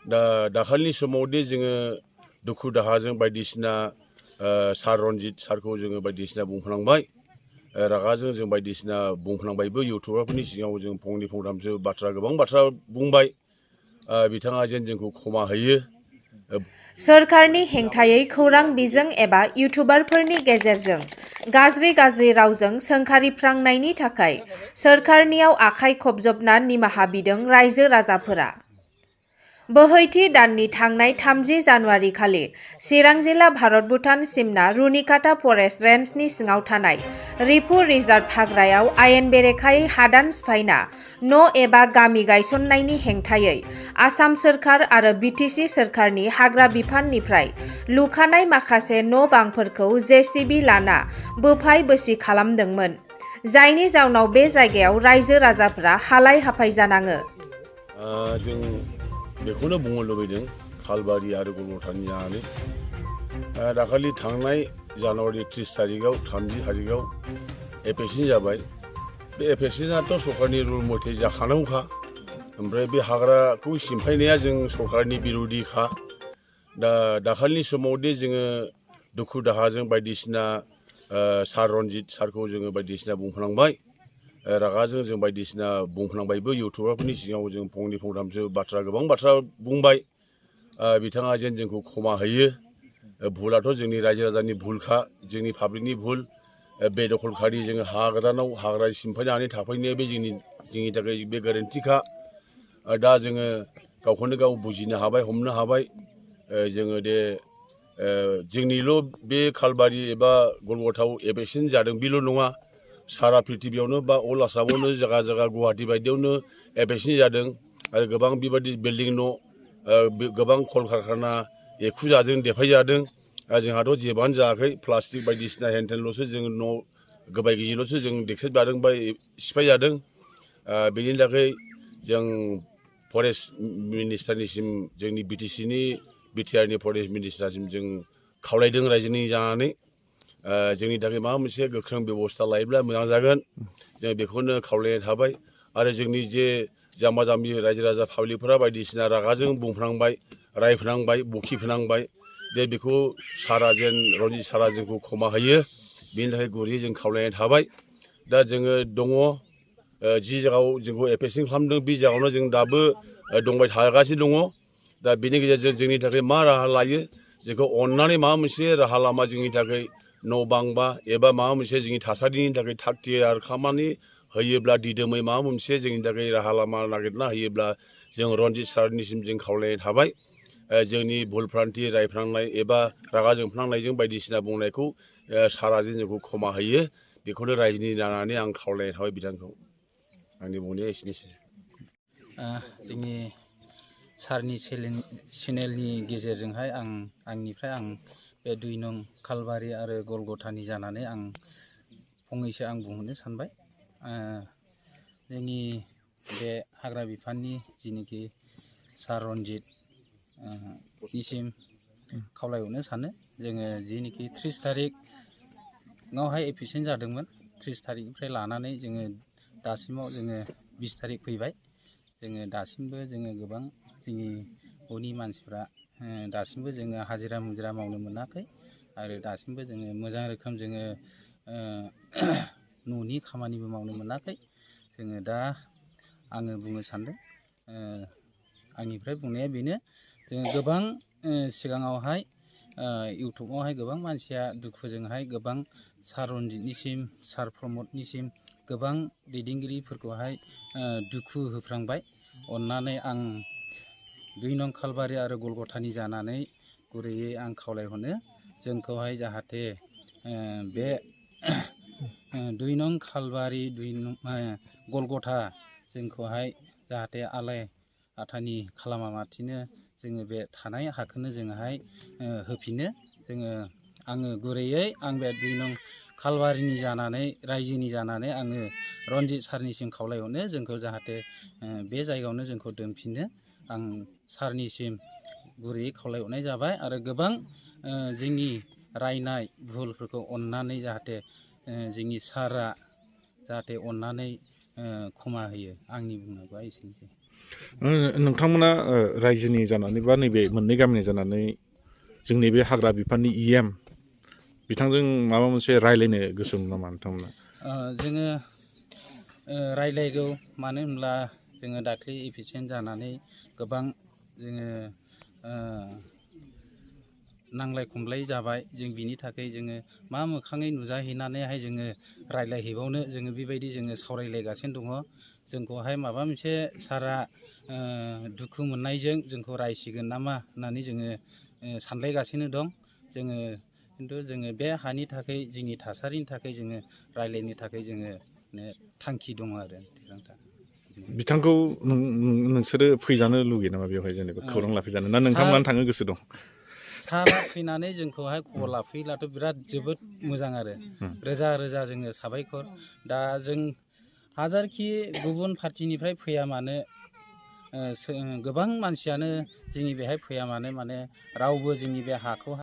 दा दाखालिनि समावदि जोङो दुखु दाहाजों बायदिसिना सार रनजित सारखौ जोङो बायदिसिना बुंफ्लांबाय रागाजों जों बायदिसिना बुंफ्लांबायबो इउटुबारफोरनि सिगाङाव जों फंनै फंथामसो बाथ्रा गोबां बाथ्रा बुंबाय बिथाङा जेन जोंखौ क्षमा होयो। सोरखारनि हेंथायै खौरां बिजों एबा इउटुबारफोरनि गेजेरजों गाज्रि रावजों सोंखारिफ्रांनायनि थाखाय सोरखारनियाव आखाइ खबजबना निमाहा बिदों रायजो राजाफोरा। बोहैथि दाननि थांनाय 30 जानुवारि खालि चिरां जिल्ला भारत भुटान सिमना रुनिकाटा फरेस्ट रेन्जनि सिङाव थानाय रिफु रिजार्भ हाग्रायाव आयेन बेरेखायै हादान सिफायना न' एबा गामि गायसननायनि हेंथायै आसाम सोरखार आरो बिटिसि सोरखारनि हाग्रा बिफाननिफ्राय लुखानाय माखासे न' बांफोरखौ जेसिबि लाना बोफाय बोसि खालामदोंमोन, जायनि जाउनाव बे जायगायाव रायजो राजाफोरा हालाय हाफाय जानाङो। जों बेखौनो बुंनो लुबैदों खालबारि आरो गलगथानि जानानै दाखालि थांनाय जानुवारि 30 तारिखआव 30 तारिखआव एपेक्सिन जाबाय। बे एपेक्सिनाथ' सरकारनि रुल मथे जाखानांगौखा। ओमफ्राय बे हाग्राखौ सिमफायनाया जों सरकारनि बिर'धिखा। दा दाखालिनि समावदि जोङो दुखु दाहाजों बायदिसिना सार रनजित सारखौ जोङो बायदिसिना बुंफ्लांबाय रागाजों जों बायदिसिना बुंफ्लांबायबो इउटुबारफोरनि सिगाङाव जों फंनै फंथामसो बाथ्रा गोबां बाथ्रा बुंबाय बिथाङा जेन जोंखौ क्षमा होयो। भुलाथ' जोंनि रायजो राजानि भुलखा, जोंनि पाब्लिकनि भुल। बेदखलखारि जोङो हा गोदानाव हाग्रा सिमफायनानै थाफैनाया बे जोंनि थाखाय बे गोरोन्थिखा। दा जोङो गावखौनो गाव बुजिनो हाबाय, हमनो हाबाय। जोङो दे जोंनिल' बे खालबारि एबा गलगथाव एपेक्सिन जादों बेल' नङा, सारा प्रिथिबियावनो बा अल आसामावनो जायगा जायगा गुवाहाटि बायदियावनो एपेक्सिन जादों आरो गोबां बेबायदि बिल्डिं न' गोबां कलकारखाना एकु जादों, देफाय जादों। जोंहाथ' जेबोआनो जायाखै, प्लास्टिक बायदिसिना हेनथेनल'सो जों न' गोबाय गिजिल'सो जों देख्रेब जादों बा सिफाय जादों। बेनि थाखाय जों फरेस्ट मिनिस्टारनिसिम जोंनि बिटिआरनि फरेस्ट मिनिस्टारसिम जों खावलायदों रायजोनि जानानै जोंनि थाखाय माबा मोनसे गोख्रों बेब'स्था लायोब्ला मोजां जागोन। जों बेखौनो खावलायनाय थाबाय आरो जोंनि जे जाम्बा जाम्बि रायजो राजा पाब्लिकफोरा बायदिसिना रागाजों बुंफ्लांबाय, रायफ्लांबाय, बखिफ्लांबाय। दे बेखौ सारा जेन रनजित सारा जोंखौ क्षमा होयो, बेनि थाखाय गुरैयै जों खावलायनाय थाबाय। दा जोङो दङ जि जायगायाव जोंखौ एपेक्सिन खालामदों बे जायगायावनो जों दाबो दंबाय थागासिनो दङ। दा बेनि गेजेरजों जोंनि थाखाय मा राहा लायो, जोंखौ अननानै माबा मोनसे राहा लामा जोंनि थाखाय न' बां बा एबा माबा मोनसे जोंनि थासारिनि थाखाय थाग थियारि खालामनानै होयोब्ला दिदोमै माबा मोनसे जोंनि थाखाय राहा लामा नागिरना होयोब्ला जों रनजित सारनिसिम जों खावलायनाय थाबाय। जोंनि भुल भ्रान्थि रायफ्लांनाय एबा रागा जोंफ्लांनायजों बायदिसिना बुंनायखौ साराजों जोंखौ क्षमा होयो, बेखौनो रायजोनि जानानै आं खावलायनाय थाबाय बिथांखौ। आंनि बुंनाया एसेनोसै। जोंनि सारनि चेनेलनि गेजेरजोंहाय आंनिफ्राय बे 2 नं खालबारि आरो गलगथानि जानानै फंनैसो बुंहरनो सानबाय। जोंनि बे हाग्रा बिफाननि जिनोखि सार रनजित निसिम खावलायहरनो सानो। जोङो जिनोखि 30 तारिखआवहाय एपेक्सिन जादोंमोन, 30 तारिखनिफ्राय लानानै जोङो दासिमाव जोङो 20 तारिख फैबाय। जोङो दासिमबो जोङो गोबां जोंनि न'नि मानसिफ्रा दासिमबो जोङो हाजिरा मुजिरा मावनो मोनाखै आरो दासिमबो जोङो मोजां रोखोम जोङो न'नि खामानिबो मावनो मोनाखै। जोङो दा आङो बुंनो सानदों, आंनिफ्राय बुंनाया बेनो, जोङो गोबां सिगाङावहाय इउटुबावहाय गोबां मानसिया दुखुजोंहाय गोबां सार रनजितनिसिम, सार प्रमदनिसिम गोबां दैदेनगिरिफोरखौहाय दुखु होफ्रांबाय। अननानै 2 नं खालबारि आरो गलगथानि जानानै गुरैयै खावलायहरनो, जोंखौहाय जाहाथे बे 2 नं खालबारि 2 नं गलगथा जोंखौहाय जाहाथे आलाय आथानि खालामालासिनो जोङो बे थानाय हाखौनो जोङोहाय होफिनो। आङो गुरैयै बे 2 नं खालबारिनि जानानै रायजोनि जानानै रनजित सारनिसिम खावलायहरनो, जोंखौ जाहाथे बे जायगायावनो जोंखौ दोनफिनो आं सारनिसिम गुरैयै खावलायहरनाय जाबाय। आरो गोबां जोंनि रायनाय भुलफोरखौ अननानै जाहाथे जोंनि सारा जाहाथे अननानै क्षमा होयो। आंनि बुंनांगौआ एसेनोसै। नोंथांमोना रायजोनि जानानै बा नैबे मोननै गामिनि जानानै जोंनि बे हाग्रा बिफाननि EM बिथांजों माबा मोनसे रायलायनो गोसो नामा नोंथांमोना? जोङो रायलायगौ, मानो होनब्ला जोङो दाख्लै एफिसियेन्ट जानानै गोबां जोङो नांलाय खमलाय जाबाय। जों बिनि थाखाय जोङो मा मोखाङै नुजाहैनानैहाय जोङो रायलायहैबावनो, जोङो बेबायदि जोङो सावरायलायगासिनो दङ। जोंखौहाय माबा मोनसे सारा दुखु मोननायजों जोंखौ रायसिगोन नामा होननानै जोङो सानलायगासिनो दं। जोङो खिन्थु जोङो बे हानि थाखाय, जोंनि थासारिनि थाखाय जोङो रायलायनो थाखाय जोङो थांखि दङ आरो थिरांथा। बिथांखौ नोंसोरो फैजानो लुगैयो नामा बेवहाय, जेनेबा खौरां लाफैजानो, ना नोंथांमोनानो थांनो गोसो दं? सारा फैनानै जोंखौहाय खबर लाफैब्लाथ' बिराद जोबोद मोजां आरो रोजा रोजा जोङो साबायखर। दा जों हाजारखि गुबुन पार्टिनिफ्राय फैया मानो, गोबां मानसियानो जोंनि बेहाय फैया मानो, माने रावबो जोंनि बे हाखौ